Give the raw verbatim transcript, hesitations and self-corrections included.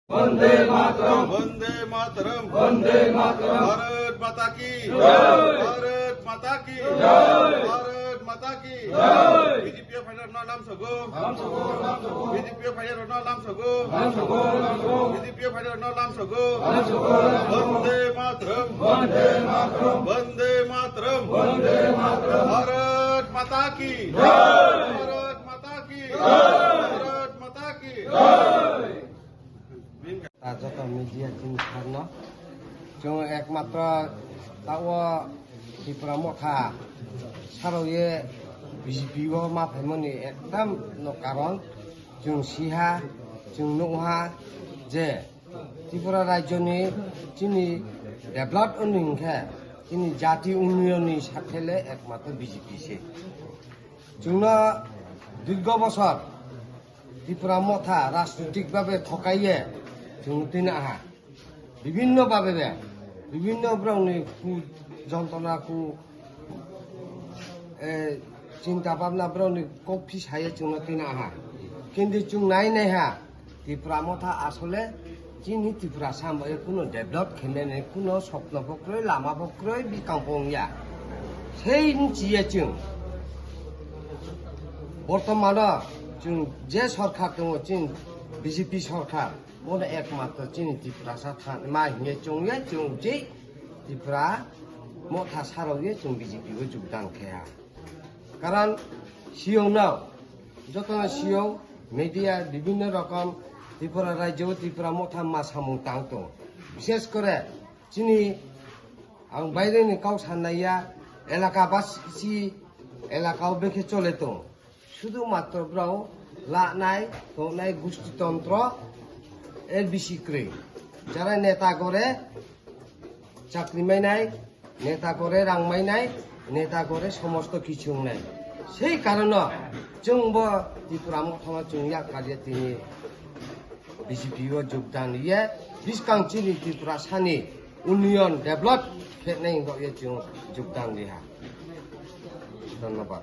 Vande Mataram. Vande Mataram. Vande Mataram. Bharat Mata ki. Jai. Bharat Mata ki. Jai. Bharat Mata ki. Jai. B J P o phainai rokno lam sogo. Lam sogo, lam sogo. B J P o phainai rokno lam sogo. Lam sogo, lam sogo. B J P o phainai rokno lam sogo. Lam sogo, lam sogo. Vande Mataram. Vande Mataram. Vande Mataram. Vande Mataram. Bharat Mata ki. Jai. Bharat Mata ki. Jai. Bharat Mata ki. Jai. Ta joto media chini sarno. Chwng ekmatro tao Tipra Motha sarokye B J P o ma phaimani ekdam no karon chwng siha, chwng nukha je Tripura rajyoni chini develop wngwi hwnkhe chini jati unnayonni sakhele ekmatro B J P se. Chwngno dirgo bosor Tipra Motha rajnitik babe thokaiye chwng tini aha. Bibhinno babe be, bibhinno borokni ku jontona ku, eh, chinta bhabna borokni kok phisaye chwngno tini aha. Kintu chwng nai nai ha, Tipra Motha asole chini Tiprasa hambai kuno develop khenani kuno sopno bo kwrwi, lama bo kwrwi, bikang bo wngya. Sei wngchiya chwng. Bortomano chwng je sorkar tongo chini B J P sorkar, bono ekmatro chini Tiprasa thanma hingye chwngya chwng je Tipra Motha sarokye chwng B J P o jogdan kheya. Karon siyokno, jotono siyok, media bibhinno rokom Tripura rajyo, Tripura Motha ma samung tang tongo. Bishes kore chini ang baireni kok sanaiya, elaka basi elaka o bekhe chole tongo. Sudhu matro borok lanai tongnai gusti tontro L B C kwrwi. Jara neta gore chakri mainai, neta gore rang mainai, neta gore somosto kichu wngnai. Sei karono chwngbo Tripura Mothano chwng yak karya tini B J P o jogdan ye biskang chini Tripura sani union develop khenai wngkha ye chwng jogdan liha. Dhonnobad.